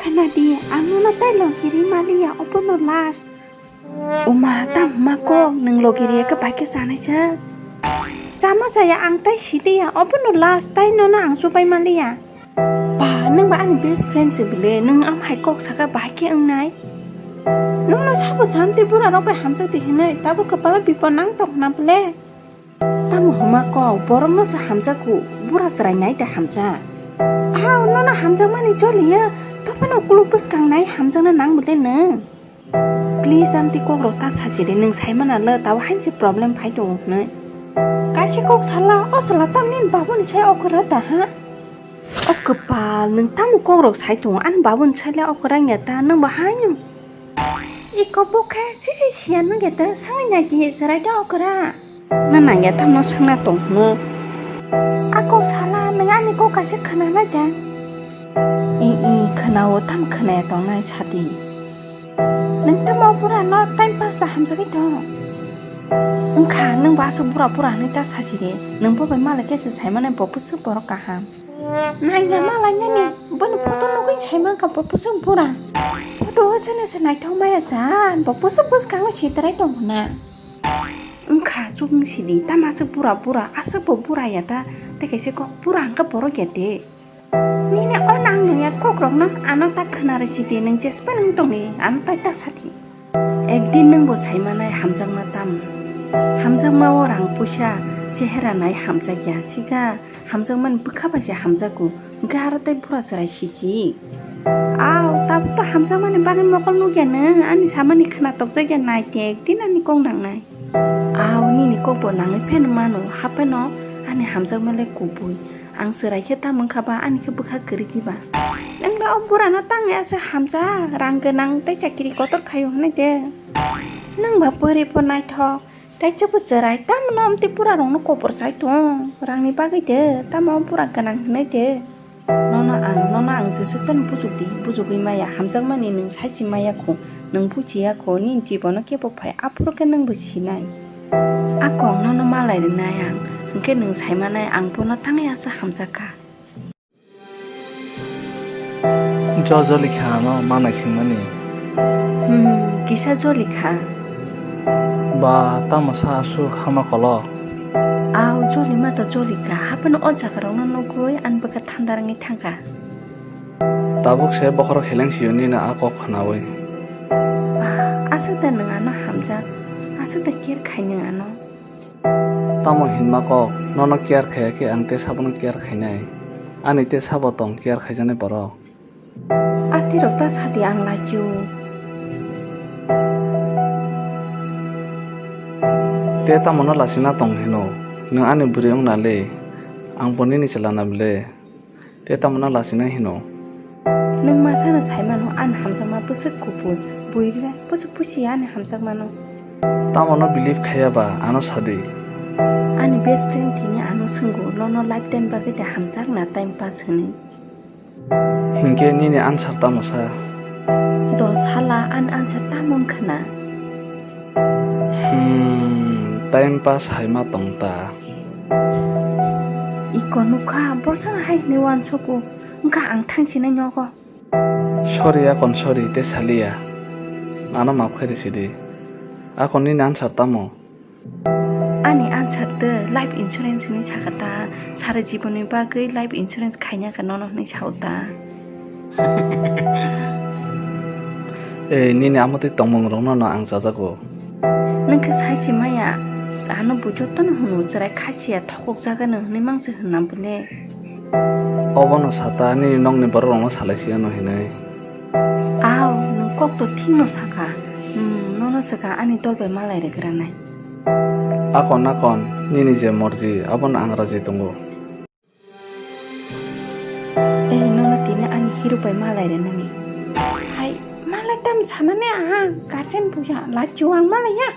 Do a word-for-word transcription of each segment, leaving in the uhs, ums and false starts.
Nadi, ang nono tai logiri maliya, obono last. Uma, tamo ma kok, nwng logiri khe bai khe chanai sa. Chama chaya ang tai sidi ya, obono last, tai nono ang chubai maliya. Ba, nwng ba ani best friend se bile, nwng am hai kok saka bai khe wngnai. Nono sabo sam tei bura rok bai hamjak di hinwi, tabo kwpalo bipod nang tong na bile. Tamo hwnma kok, borokno se hamjakgo, bura chwrai nai da hamjak. Aw, nono hamjakmani choliya, topano ukuluk bwskang nai hamjakna nang bwle nwng. Please, amtwi kokrok ta sachi de, nwng sai mana le, tabo hainse problem phai tongo hwnwi. Kaisa kok sala, o chwla tamni babuni sai okra da ha? O kwpal, nwng tamo kokrok sai tongo, ani babuni sai le okra wngya ta, nwng bo haino. Iko bo khe, sisi siya nungya ta, swngwi nai di, chwrai ta okra. Na nangya tamno swngna tong hwnwi. A kok sala, nwng ani kok kaisa khwnanai da? I, i, khwnao, tam khwnaya tongnai sadi. Nwng tamo bura no time pass da hamjagwi tong? Wngkha, nwng bo aswk bura bura hwnwi ta sachi de. Nwng bo bai malai khe se sai mano bo bwswk borok kaham. Nangya malai nani, bono photo nugwi sai mankha bo bwswk bura. Photo o chwngno se naithok maya cha, bo bwswk bwskango sitrai tong hwnna. Wngkha, chukung sidi, tamo aswk bura bura, aswk bo bura ya ta, tei kaisa kok bura hwnkhe borok ya de. Nini o nang nungya kokrokno ano ta khwna rw sidi, nwng jespa nwng tongdi, ano tai ta sadi. Ekdin nwng bo sai manai hamjakma tamo? Hamjakma o rang puisa, chehera nai hamjakya, sika hamjakmani bwkha bai se hamjago, hwnkhe aro tei bura chwrai siki. Aw, tabuk to hamjakmani bagwi mokol nukya nwng, ani samani khwna tokjakya nai te ekdin ani kok nangnai. Aw, nini kok bo nangwi pheno mano, hapheno ani hamjakma le kubui. Ang chwrai khe tamo wngkha ba, ani khe bwkha kwrwi diba? Nwng ba o burano tangwi aswk hamjak, rang gwnang tei chakiri kotor khaio hwnwi de. Nwng ba bwrwi bo naithok, tei chwbo chwrai, tamno amtwi burarokno kobor sai tong, rangni bagwi de, tamo o bura gwnang hwnwi de. Nono ang, nono ang jeswk phano bujukdi, bujugwi maya, hamjakmani nwng saichi maya kho, nwng buchiya kho, nini jibono kebo phai, aphuru khe nwngbo sinai. A kok nono malai rwnai ang, hwnkhe nwng sai manai ang bono tangwi aswk hamjakha. Jo jolikha ano manai singmani. Hmm, kisa jolikha. Ba, tamo sa aswk hama kolok? Aw, jolima to jolikha, haphano o jaga rokno nugwi ani bwkha thanda rwngwi thangkha. Tabuk se bokhorok heleng siyoni na a kok khwnawi. Ba, aswk da nwng ano hamjak, aswk da care khai nwng ano. Tamo hinma kok, nono care khaiya khe ang tei sabono care khainai. Ani tei sabo tong care khaijaknai borok? Atirok ta sadi ang lachio. Tei tamono lachina tong hino? Nwng ani bwrwi wngna le, ang bo nini chwla na bwle. Tei tamono lachina hino? Nwng masano sai mano, ani hamjakma bwswk kubui, buile bwswk busiya ani hamjakmano. Tamono believe khaiya ba, ano sadi. Ani best friend tini ano swngo, nono lifetime bagwi da hamjakna time pass hwnwi. Hinkhe nini answer tamo sa? Do sala, ani answer tamo wngkha na? Hmm, time pass hai ma tong ta. Iko nukha, borsana hai hwnwi uansukgo, wngkha ang thangsinai nogo. Sorry, akon sorry, tei saliya. Ano maaf khairi sidi. Akon nini answer tamo? Ani answer tei life insurance hwnwi sakha ta, sara jibonni bagwi life insurance khaina kha nono hwnwi sao ta. Eh, nini amo tei tongmung rokno no ang chajago. Nwng khe sai si maya, ano bo jotono hwnwi chwrai khasiya thokok jagano hwnwi mangse hwnna bwle. Obono sata nini nokni borok rokno salai si ano hinwi. Aw, nwng kok to thikno sakha. Hmm, nono swkang ani dol bai malai rwgranai. Akon akon, nini je morji, abono ang raji tongo. Eh, nono tini ani hero bai malai rwnani. Hai, malai tam sanani aha, guardian buya, lachio ang malai ya.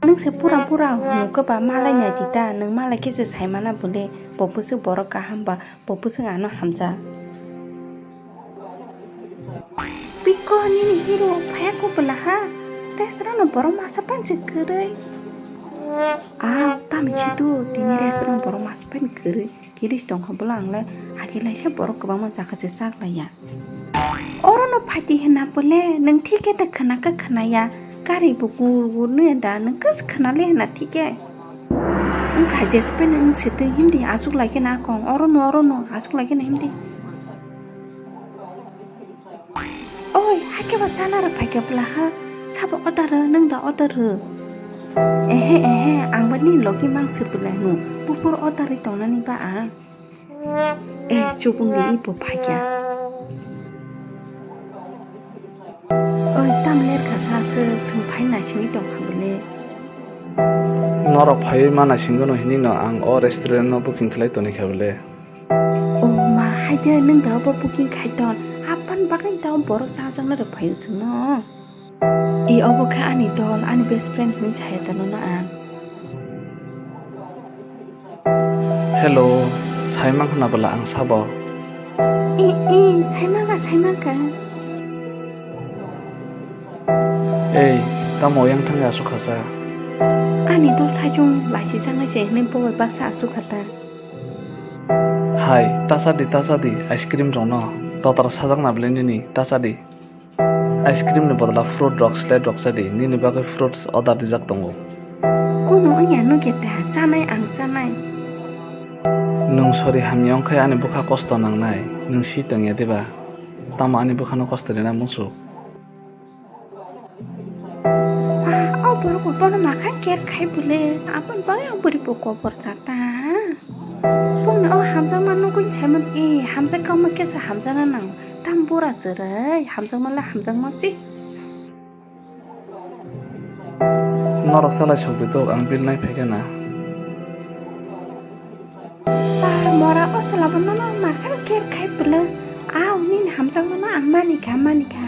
Nwng se pura pura hwnwi khe ba malai nai di ta, nwng malai khe se sai mana bwle, bo bwswk borok kaham ba, bo bwswk ano hamjak. Piko nini hero phaya ko bwla ha, restaurant no borok masa panchi kwrwi. Ah, tami chitu, tini restaurant borok masa pani kwrwi, kiris tong kha bwla ang le, Laisa borok kwbangma jaga se chak laiya. Oro no phaidi hwnna pole, nwng thike da khwnaka khwnaya, gari bo gur gur nw da, nwng kwchwk khwnale hwnna thike. Wngkha jese phano wng sitwi himdi, aswk lai kheno akong, oro no, oro no, aswk lai kheno himdi. Oi, hakhe ba sana rw phaikha bwla ha, sabo order rw, nwng da order rw. Ehe, ehe, ang ba nini logi mang se bwla nu, buphuru order rwi tongnani ba ang. Eh, chubung di ibo phaikha. Oi, tam ler kha sa se, thung phai na sini tong kha bole. Norok phaiwi mana singwno hinwi no ang o restaurant no booking khlai toni kha bole. O ma, hai de nwng da bo booking khai ton. Apan bagai da borok sa jang na rw phaio singno. I obo kha ani dol, ani best friend hinwi saya tongno ang. Hello, saimang khna bwla ang sabo. I, i, saimang kha, saimang kha. Ei, tamo yang thangya aswk khasa? Ani dol sajung laisi jangnai se hinwi bo bai baksa aswk khata. Hai, tasa di, tasa di, ice cream rokno. Totar sajak na bwle nini, tasa di. Ice cream ni bodol o fruit rok, slab rok cha di. Nini bagwi fruits order rijak tongo. Kuno wngya nugya ta, chanai ang chanai. Nwng sori hamya wngkhe ani bwkha kosto nangnai. Nwng si tongya diba? Tamo ani bwkhano kosto rina muchuk? Ah, o borok bo bono makha care khai bwle. Aboni bagwi ang bwrwi bo kobor cha ta. Bono o hamjakma nugwi saimano, e, hamjak kama kesa hamjakna nango. Tam bura chwrai, hamjakma le hamjakma si. Norok chalai sok di tok, ang bill nai phaikha na. Pa, mora o chwla bo nono makha care khai bwle. Aw, nini hamjakma no ang mani kha, mani kha.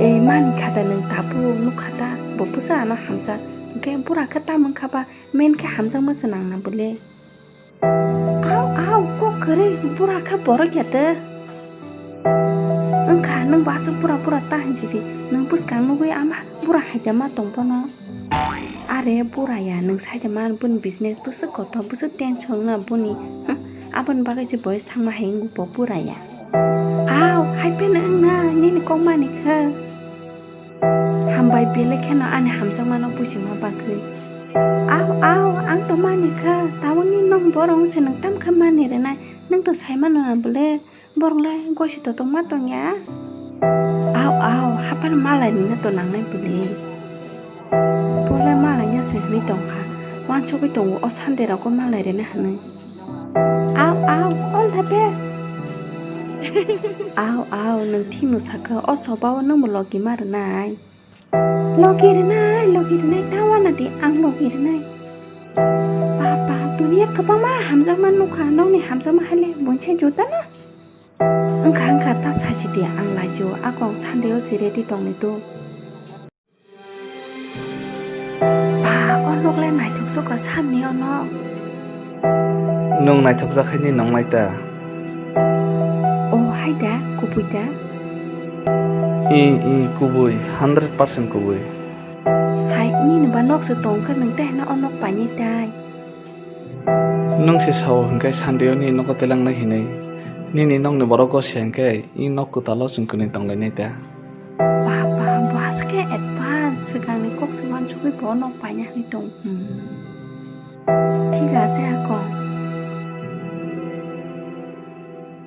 E, mani kha da nwng tabuk nukha da, bo bwsa ano hamjak. Hwnkhe bura khe tamo wngkha ba, men khe hamjakma se nangna bwle. Aw, aw, kok kwrwi, bura khe borok ya de. Wngkha, nwng bo aswk bura bura ta hinsi di. Nwng bwskang nugwi ama bura hai de ma tong bono. Are bura ya, nwng sai de ma boni business bwswk kotor, bwswk tension na boni. Hm, aboni bagwi se boyes thangma hai wngwi bo bura ya. Aw, hai pheno wngna, nini kok mani khe. Hambai belai kheno ani hamjakmano buchima bagwi. Aw, aw, ang to mani kha, tabukni nong borok wngse nwng tam kha mani rwnai, nwng to sai mano na bwle, borok lai gosi totok ma tongya. Aw, aw, haphano malai rwna to nangnai bwle. Bole malai ya se hwnwi tongkha, wansugwi tongo o Sunday rogo malai rwna hwnwi. Aw, aw, all the best. Aw, aw, nwng thik nw sakha, o choba o nwngbo logi ma rwnai. Logi rwnai, logi rwnai, ta wana di ang logi rwnai. Baba, duniya kwbangma hamjakma nukha, nokni hamjakma haile monse juda na? Wngkha, wngkha, ta sachi di ang laijio, akong Sunday o se ready tongni tu. Ba, o nok le naithok sokha samni o nok. Nwng naithok jak hai ni nongnai ta? O hai da, kubui da? I, i, kubui, hundred percent kubui. Hai, nini ba nok se tong khe nwng tei hwnwi o nok painai tai? Nwng se sao hwnkhe Sunday o nini nogo telangnai hinwi. Nini nokni borok gosi hwnkhe i nok kwtal o chwng kwnwi tonglainai ta? Baba, bo aswk khe advance, swkangni kok se wansugwi bo nok paina hinwi tong. Hmm. Thik ase, akong.